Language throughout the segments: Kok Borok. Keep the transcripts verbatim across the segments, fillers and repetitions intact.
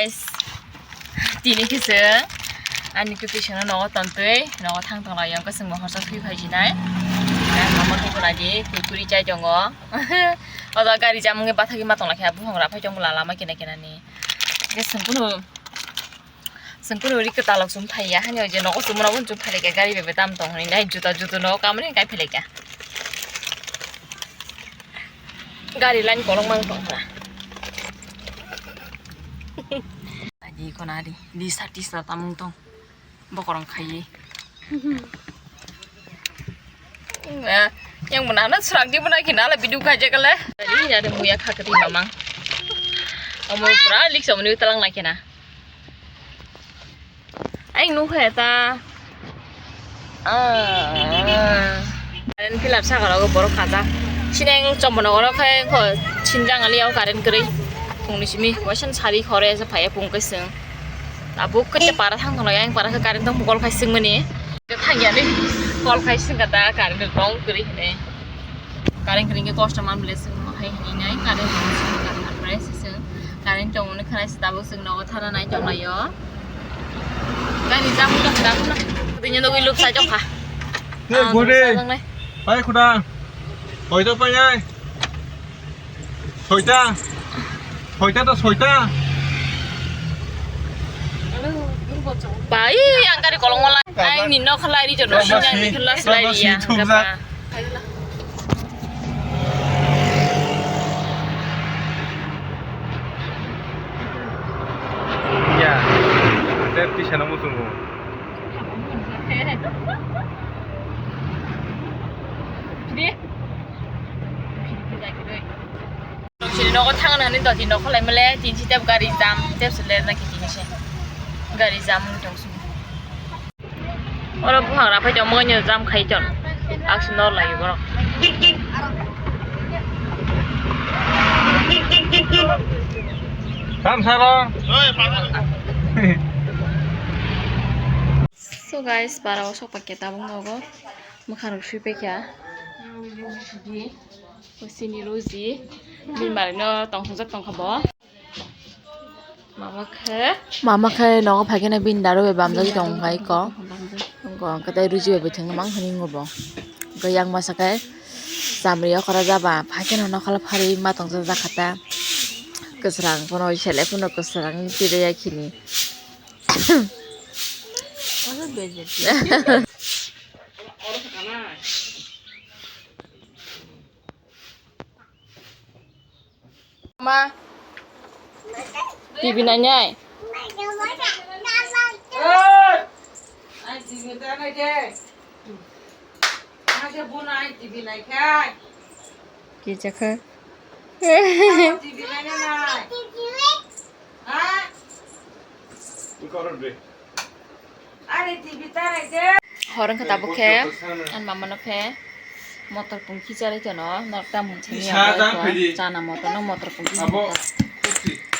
Guys, tini khe chwng ani kwtwi sano nogo tontwi nogo thang tong lai, hwnkhe chwngbo horsa thwi phai sinai. Mama khe gwnadi kurkuri chai tongo. Oda gari jamungni bathagwi ma tong lai khe, buphang rw phai tongo lama kena kena ni. Hwnkhe chwng kunu, chwng kunu ri kwtalok chum phai ya, hani je nogo chumano bo chum phai lai kha, gari bai bai tam tong hwnwi nai, juta jutu nogo kamri kai phai lai kha. Gari line kolok mang tong kha. Adi kona adi, di sati sa tamung tong. Bokorong khai. Eh, yang mana na serak di mana kena la bidu kaje kala. Ini ada muya kha kati mamang. Omo pura lik sa muni talang lai kena. Aing nukha ta. Ah. Current pillar saka rogo borok kajak. Sineng chombono oro khe ko sinjang ali o current kwrwi. Phungni simi waisa sari khore se phaiya phung kaising. Tabuk khe para thang thang yang para khe current tong kol khai singmani. Thang ya ni kol khai sing kata current tong kwrwi hine. Current kwrwi khe kosto man bile sing hai hai nai current tong sing current tong ni khana se tabuk sing nogo thana nai tong laio. Gari jam ka da kuna. Tini nogo ilup sa jok ha. Hey, ah, bode. Pai kuda. Hoito pai ai. Soita. Soita to soita. Pai, ang kari kolong wala. Ang ni nok khalai ri jono sinya ni khala slai ri ya. Gapa. Ya. Tep ti sana musungo. Di. Sini nogo thangna hani doti nokho lai male tin si tep gari jam tep sele na kiti ni se gari jam tong su. Oro buphang raphai tong mani jam khai ton. Aksi nor lai borok. Tam saro. So guys, para o sok paikha tabuk nogo. Mwkhang rok sui paikha. Sini ruji. Bini mari no tong thungjak tongkha bo. Mama khe. Mama khe nogo phaikhe na bini daru bai bamjagwi tong kha iko. Iko hwnkhe tei ruji bai bwthwng mang hwnwi wngo bo. Hwnkhe yang masa khe chamri okra jaba phaikhe no nokhala pharwi ma tongsa jakha ta. Kwsrang phano selek phano kwsrang tide ya khini. Ma. T V nainai. Ai, T V ta nai de. Ai, de bu nai T V nai khai. Ki jakha? T V nai nai. Ha? Hor wngkha tabuk khe, ani mama no khe motor pungki charwi tono, norok ta mungsa ni abo chana motor no motor pungki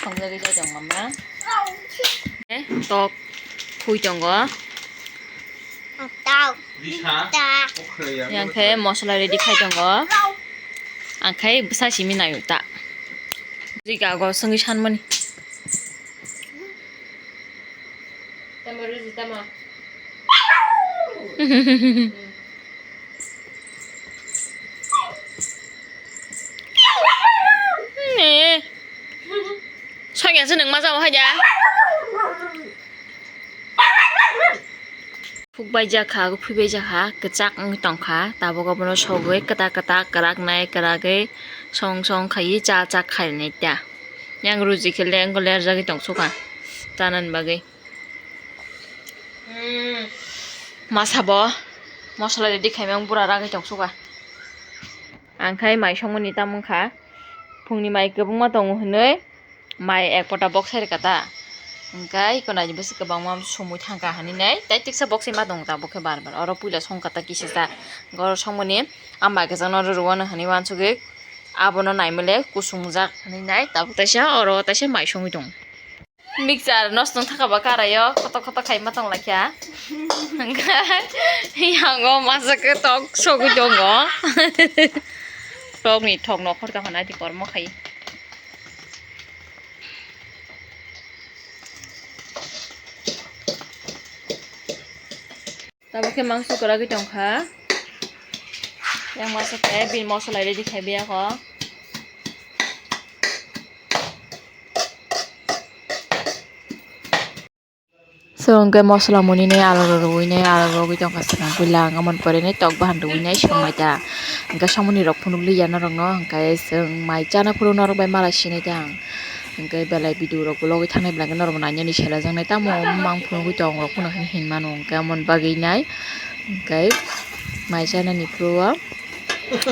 songjagwi jai tong mama. Tok khui tongo. Yang khe mosola ready khai tongo. Ang khai bwsa simi naio ta. Riga go swngwi sanmani. Tamo ruji tamo. Songya se nwng ma jabo hai da. Phuk bai jakha, phuk bai jakha, kwchak wng tongkha, tabuk abono sogwi kwtak kwtak, kwrak nai kwragwi song song khaiwi cha cha khainai ta. Yang ruji khe lengkho lerjagwi tongsukha chanani bagwi. Masa bo mosola ready khaimani bura ragwi tongsukha. Ang khai mai songmani tamo wngkha, phungni mai kwbangma tongo hwnwi. Mai ek pota bok sai rwkha ta. Hwnkhe iko naidi bwswk kwbangma sumui thangkha hinwi nai. Tai tiksa bok sai ma tongo ta, bo khe bar bar. Oro puila songkha ta kisa ta. Oro songmani a mai kwchangno rw rw-o hinwi uansugwi abono naimale kusungjak hinwi nai. Tabuk taisa oro taisa mai songwi tongo. Mixture nosto wng thangkha ba karaio, kotok kotok khai ma tong lai kha. Hwnkhe yango masa khe tok sogwi tongo. Tokni thok nokhor tongkha naidi kormo khai. Tabuk khe mangso kwragwi tongkha. Yang masa khe bini mosola ready khai biya kho. So, hwnkhe mosola muni nai alu rwui nai, alu rwui tongkha, swkang puila ang amoni pore nai tok bahan rwui nai songmai ta. Hwnkhe somoni rok phunuk liya norokno, hwnkhe chwng mai chana phuru norok bai mala sinai ta ang. Hwnkhe belai video rok vlog oi thangnai belai khe norokbo nainani selajaknai, tamo mang phunugwi tong rok phano hinwi hinmano, hwnkhe amoni bagwi nai hwnkhe mai chanani phuru o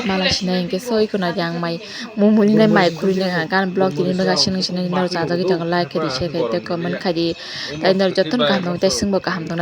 mala sinai hwnkhe soi khwna yang mai mumuni nai mai khurui nai gan vlog tini no gasing nung sinai norok chajagwi tongo, like khe di, share khe di, tei comment khe di, tei norok jotono kaham tong tei chwngbo kaham tong.